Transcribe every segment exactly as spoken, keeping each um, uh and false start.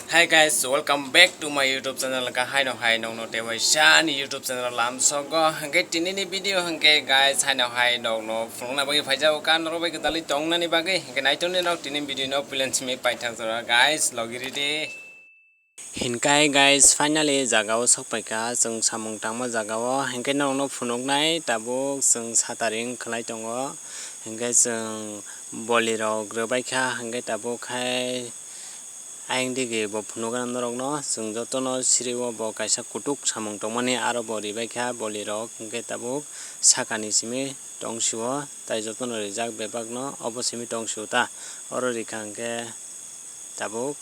Hi guys, welcome back to my YouTube channel. Hwnkhe haino hai nokno tei waisa ni YouTube channel lamsogo. Hwnkhe tini ni video hwnkhe guys, haino hai nokno phunukna bagwi phaijago ka norok bai gwdalwi tongnani bagwi. Hwnkhe naitongni norok tini video no puila simi paithak jora guys, logi ridi. Hinkai guys, finally jaga o sok paikha, chwng samung tangma jaga o. Hwnkhe norokno phunuknai tabuk chwng sataring khlai tongo. Hwnkhe chwng boli rok rwbaikha, hwnkhe tabuk khai ayang digi bo phunukgana norokno. Chwng jotono siri o bo kaisa kutuk samung tongmani, aro bo ribaikha boli rok, hwnkhe tabuk sakani simi tongsio, tai jotono rijak bebakno obo simi tongsio ta. Oro rikha hwnkhe tabuk.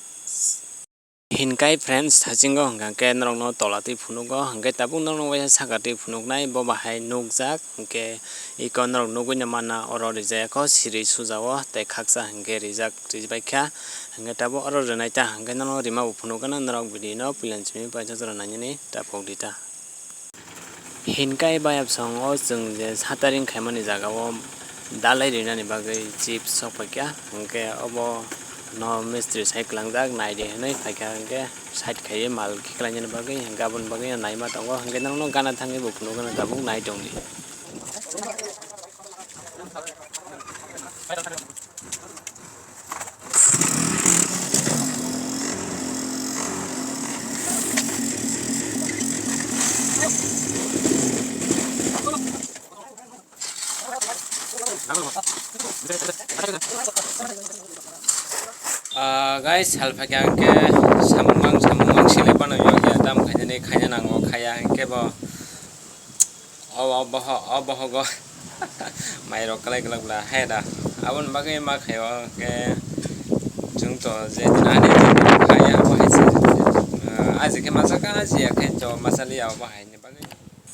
Hinkai friends, thachingo hwnkha khe norokno tola twi phunugo, hwnkhe tabuk norokno waisa saka twi phunuknai, bo bahai nukjak, hwnkhe iko norok nugwino manna oro rijak o siri sujao tei khaksa hwnkhe rijak ribaikha, hwnkhe tabuk oro rwnaita hwnkhe norokno rima bo phunukgano norok video no puila simi paithak jora nainani ta pokdita. Hinkai bayapsong o chwng je sataring khaimani jaga o dalai rinani bagwi chips sok paikha, hwnkhe obo no mistri sai kwlangjak, naidi hinwi paikha, hwnkhe side khaiwi mal khiklainani bagwi, hwnkhe aboni bagwi naima tongo, hwnkhe norokno gana thangwi bo phunukgano tabuk nai tongdi. Ah, guys, salphaikha hwnkhe samung mang, samung mang sile phano yokya, tam khainani khaina nango, khaya hwnkhe bo. O, o boho-, o bohogo mairok kwlai kwlak bla hai da. Aboni bagwi ma khaio hwnkhe chwng to je din ani je din khaya abo hai se, ah, aji khe masa kha, aji ya khe to masa liya abo hai ni bagwi.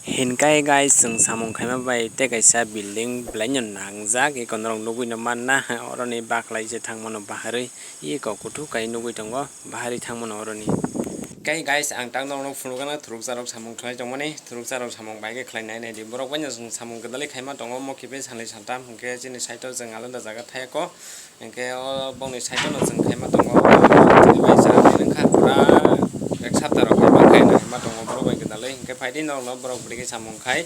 Hinkai guys, chwng samung khaima bai tei kaisa building belaino nangjak, eko norok nugwino manna, oroni baklai se thangmano baharwi. Eko kuthuk kai nugwi tongo, bahari thangmano oroni. Kai guys, ang tak norokno phunukgana thuruksa rok samung khlai tongmani, thuruksa rok samung bai khe khlai nai nai di. Borok bai no chwng samung gwdalwi khaima tongo, omo khibi salnwi saltham hwnkhe chini side o chwng alada jaga thayako, hwnkhe o bongni side o no chwng khaima tongo. Bai chwng wngkha pura ek sapta rok khaima khaina khaima tongo borok bai gwdalwi, hwnkhe phai di norokno borok bwrwi khe samung khai.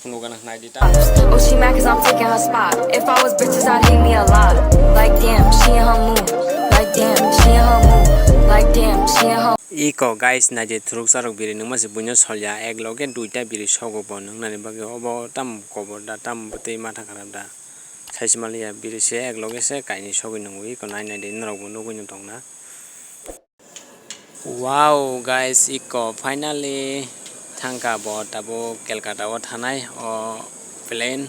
Phunukgana nai di ta. Oh, she mad 'cause I'm taking her spot. If I was bitches, I'd hate me a lot. Like, damn, she in her mood. Like, damn, she in her mood. Like, damn, she in her. Iko guys, nai di thuruksa rok biri nungma se buino solya, ek loge duita biri sogo bo nungnani bagwi obo tam kobor da, tam bwtwi matha kharap da. Saisi maliya biri se ek loge se kainwi sogwi nungo, iko nai nai di norok bo nugwi no tongna. Wow guys, iko finally thangkha bo tabuk Kolkata o thanai o plane.